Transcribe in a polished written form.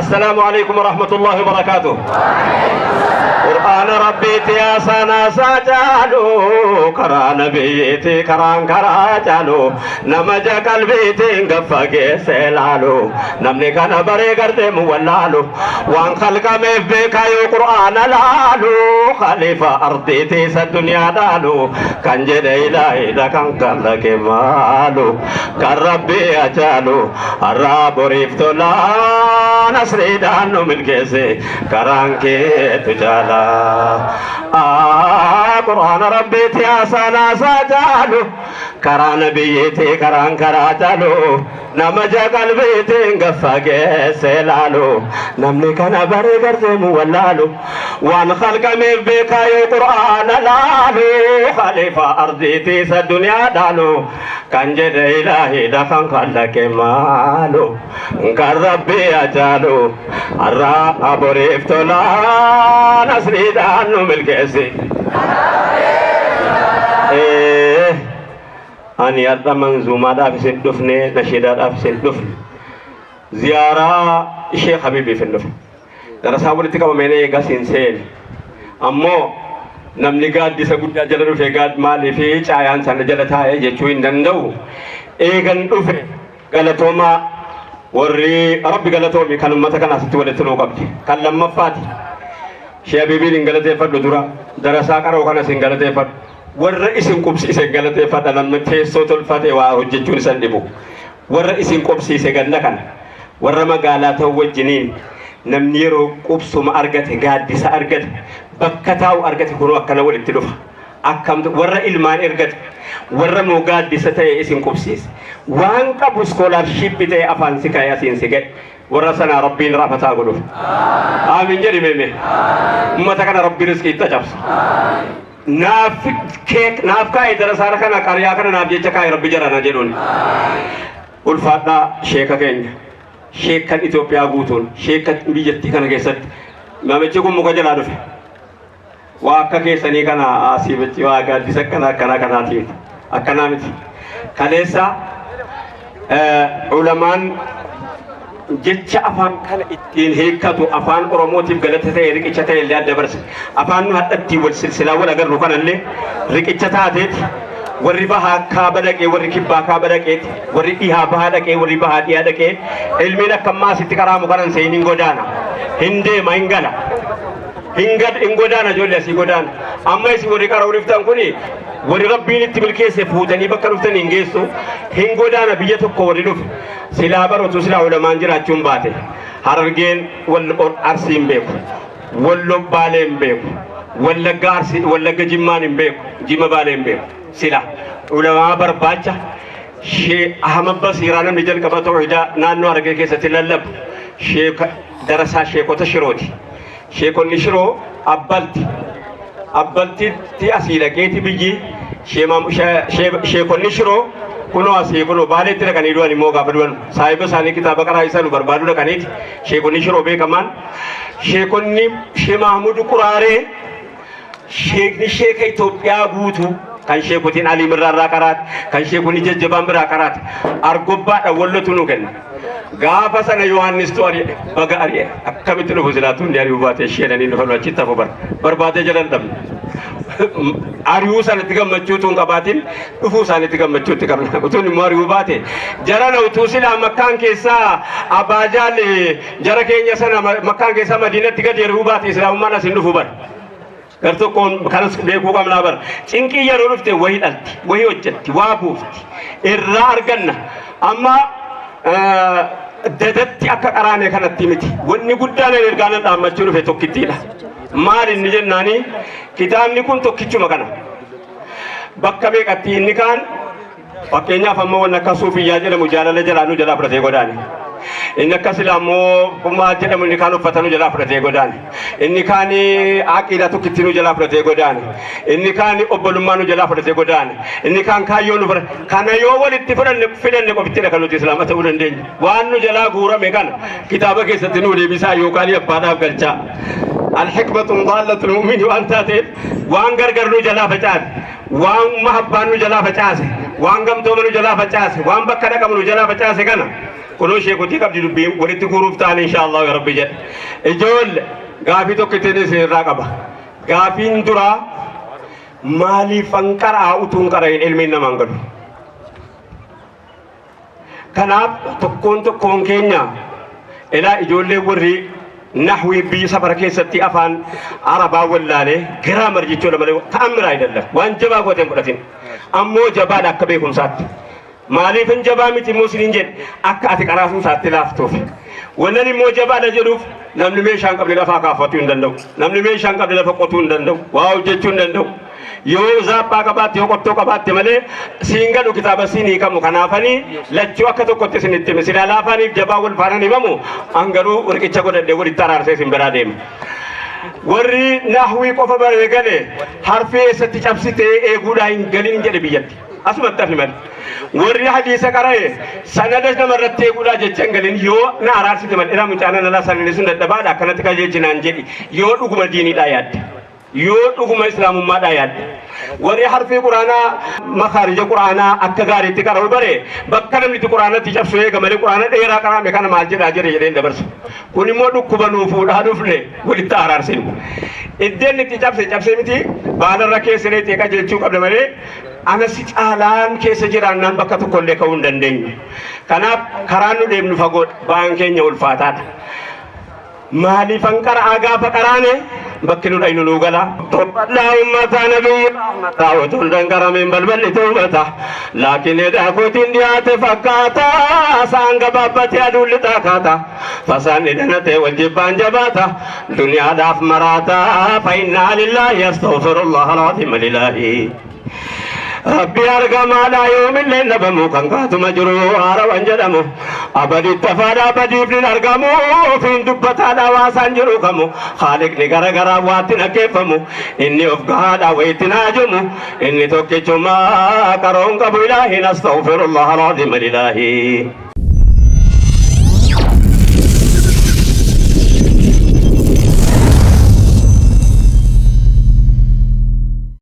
Assalaamu alaikum warahmatullahi wabarakaatuh. Qur'aana Rabbiiti haasanaasaa caalu, karaa nabiyyiiti karaan karaa caalu, nama ja qalbiitiin gaffa geesse laalu, namni kana baree gardeemu wallaalu, waan khalqameef beekaa yoo Qur'aana laalu, khalifa ardiiti isa duniyaa dhaalu, kan jedhe ilaahidha kan kalaqe maalu, kan Rabbii acaalu, har'aa boriif tolaa, nasriidhaan nu milkeesse karaan keetu caala. Qur'aana Rabbiiti haasanaasaa caalu, karaa nabiyyiiti karaan karaa caalu, nama ja qalbiitiin gaffa geesse laalu, namni kana baree gardeemu wallaalu, waan khalqameef beekaa yoo Qur'aana laalu, khalifa ardiiti isa duniyaa dhaalu, kan jedhe ilaahidha kan kalaqe maalu, kan Rabbii acaalu, har'aa boriif tolaa, nasriidhaan nu milkeessi. Ani har'a manzuumaadhaaf isin dhufne, nashiidaadhaaf isin dhufne, ziyaaraa Sheekh Habiibiif hin dhufne. Darasaa walitti qabameen eegas hin seene. Ammoo namni gaaddisa guddaa jala dhufe gaad maalii fi caayaan sana jala taa'ee jechuu hin danda'u. Eegan dhufe galatoomaa warri Rabbi galatoomi kan ummata kana asitti walitti nuu qabde. Kan lammaffaati. Sheekh Habiibiin hin galateeffadhu dura. Darasaa qaroo kanas hin galateeffadhu. Warra isin qubsiise hin galateeffadha, namni teessoo tolfate waa hojjechuun isan dhibu. Warra isin qubsiise ganda kana, warra magaalaa ta'u wajjiniin, namni yeroo qubsuma argate, gaaddisa argate, bakka taa'u argate, kunoo akkana walitti dhufa. Akkamtu warra ilmaan ergate, warra moo gaaddisa ta'e isin qubsiise, waan qabu scholarship ta'e afaan si ka'e asiin si ga'e, warra sanaa Rabbiin raafataa godhuuf. Aamin jedhi meeme. Ummata kana Rabbi rizqii itti cabsa. Naaf keek naaf kaa'e darasaara kana, qariyaa kana naaf jecha kaa'e, Rabbi jarana jedhuun. Ulfaadhaa sheeka keenya. Sheekan Itoophiyaa guutuun sheeka biyyattii kana keessatti namichi kun muka jalaa dhufe. Waa akka keessanii kana asii bachi waa gaaddisa akkana akkana kanaati miti. Akkanaa miti. Kaleessa ulamaan jecha afaan kana ittiin hiikkatu, afaan Oromootiif galata ta'e, riqicha ta'e illee adda barse. Afaan nu hadhatti wal silsilaa wal agarru kanallee riqicha taateeti. Warri bahaa kaaba dhaqee, warri kibbaa kaaba dhaqeeti, warri dhihaa bahaa dhaqee, warri bahaa dhihaa dhaqee, ilmiin akka ammaa asitti qaraamu kanan seeniin godaana. Hin deema, hin gala. Hin gad hin godaana, ijoollee asii godaana. Amma isin warri qara'uu dhuftan kuni, warri Rabbiin itti milkeesse fuutanii bakka dhuftan hin geessu. Hin godaana biyya tokko warri dhufe. Silaa barutu silaa ulamaan jiraachuun baate. Harargeen wal Arsii hin beeku. Wallo Baalee hin beeku. Wallagga Arsii, Wallagga Jimmaan hin beeku. Jimma Baalee hin beeku. Sila ulamaa barbaacha Shee Ahmad Basiiraa, namni jalqaba tawhidaa naannoo Harargee keessatti lallabu sheeka darasaa sheekota Shirooti. Sheekonni Shiroo abbalti. Abbaltitti asii dhaqeeti biyyi sheekonni Shiroo kunoo asii kunoo Baaleetti dhaqanii du'an immoo gaafa du'an saahiba isaanii kitaaba qaraa isaa nu barbaadu dhaqaniiti sheekonni Shiroo beekamaan, sheekonni Shee Mahmud Quraaree, sheekni sheeka Itoophiyaa guutuu, kan sheekotiin Alii Mirraa irraa qaraate, kan sheekonni jajjabaan biraa qaraate, Argobbaadha Wallotu nu kenna. Gaafa sana Yohaannistu ari'e, baga ari'e. Akkamitti dhufu silaatu inni ari'uu baate isheenanii dhufan achitti hafu bara. Barbaadee jala hin dhabne. Ari'uu sanatti gammachuu utuu hin qabaatin dhufuu isaaniitti gammachuu itti qabna. Utuun immoo ari'uu baate jarana utuu silaa makkaan keessaa Abaajaal jara keenya sana makkaan keessaa Madiinatti gadi ari'uu baate, Islaamummaan as hin dhufu bara. Gar tokkoon kanas beekuu qabnaa bara. Cinqii yeroo dhufte wahii dhalti, wahii hojjetti, waa buufti. Irraa arganna. Amma dadatti akka qaraane kanatti miti. Wanni guddaan ani ergaa nan dhaammachuu dhufe tokkittiidha. Maal inni jennaani, kitaabni kun tokkichuma kana. Bakka meeqatti inni kaan, fakkeenyaaf amma wanni akka suufiyyaa jedhamu jaalala jalaa nu jalaa fudhatee godaane. Inni akka silaa immoo maal jedhamu, inni kaan uffata nu jalaa fudhatee godaane. Inni kaan aqiidaa tokkitti nu jalaa fudhatee godaane. Inni kaan obbolummaa nu jalaa fudhatee godaane. Inni kaan kaayyoo nu fudhate. Kana yoo walitti fudhanne fidanne qofittidha kan nuti Islaama ta'uu dandeenyu. Waan nu jalaa guurame kana kitaaba keessatti nu deebisaa yookaan abbaadhaaf galchaa. Al-hikmatu daallatul mu'mini waan taateef, waan gargar nu jalaa facaase, waan mahabbaan nu jalaa facaase, waan gamtooma nu jalaa facaase, waan bakka dhaqamu nu jalaa facaase kana Kunoo sheekotii qabdi dubbiin walitti guuruuf ta'an insha Allah ya Rabbi jedhe. Ijoolle, gaafii tokko ittiin isin irraa qaba. Gaafiin duraa, maaliifan qara'aa utuun qara'in ilmiin namaan galu? Kanaaf tokkoon tokkoon keenya ilaa ijoollee warri nahwii biyya safara keessatti afaan Arabaa wallaalee grammar jechuudha malee ta'ammiraa ayidallam waan jabaa gooteen fudhatin. Ammoo jabaadha akka beekumsaatti. Maaliif hin jabaa miti immoo isiniin jedhe? Akka ati qaraasuu isaatti laaftuuf. Wannan immoo jabaadha jedhuuf, namni meeshaa hin qabne lafaa kaafachuu hin danda'u. Namni meeshaa hin qabne lafa qotuu hin danda'u. Waa hojjechuu hin danda'u. Yoo zaappaa qabaatte, yoo qottoo qabaatte malee siin galu, kitaaba siin hiikamu. Kanaafanii lachuu akka tokkotti isin itti hime. Silaa laafaaniif jabaa wal faana himamu, an garuu riqicha godhadhee walitti araarsee isin biraa deema. Warri nahwii qofa baree gale harfii eessatti cabsitee eeguudhaa hin galin jedhe biyyatti. Asumatti hafi malee. Warri hadiisa qara'e sanada namarratti eeguudhaa jecha hin galin. Yoo na araarsite malee, ilaa mucaana nalaa sanadni sun dadhabaadha, akkanatti qajeelchi naan jedhi, yoo dhuguma diiniidhaa yaadde. Yoo dhuguma islaamummaadhaa yaadde. Warri harfii Quraanaa, makaarija Quraanaa akka gaariitti qara'u bare, bakka namni itti Quraanatti cabsu eega malee Quraana dheeraa qara'ame kana maal jedhaa jedhe jedheen dabarsu. Kun immoo dhukkuba nuu fuudhaa dhufne walitti araarsinu. Iddeen itti cabse cabse miti, baalarra keessanee itti qajeelchuu qabda malee ana si caalaan keessa jiraannaan bakka tokkollee ka'uu hin dandeenyu. Kanaaf karaan nu deemnu fagoodha. Ba'aan keenya ulfaataadha. Maaliifan qara'aa gaafa qaraane bakki nu dhaynu nuu gala. Tobbadhaa ummata nabiyyi rahmataa, utuun danqarameen balballi toobata. Laakiin edaa kootiin dhiyaate fakkaata, saan gabaabbatee aduun lixaa kaata. Fasaan danatee wal jibbaan jabaata, duniyaadhaaf maraata. Fa'innaa lillaahi astaghfirullah alazim lillaahi. Rabbi argamaadha, yoomillee dhabamu, kan kaatuma jiru haarawan jedhamu. Abaditti afaadha, badiif ni argamu, ofiin dubbataadha, hawaasaan jiru kamu. Haaliqni gara garaa waatti nakkeeffamu, inni of gahaadha, wayitti naajumu. Inni tokkichuma qaroon qabu ilaahin, astaghfirullah alazim lillaahi.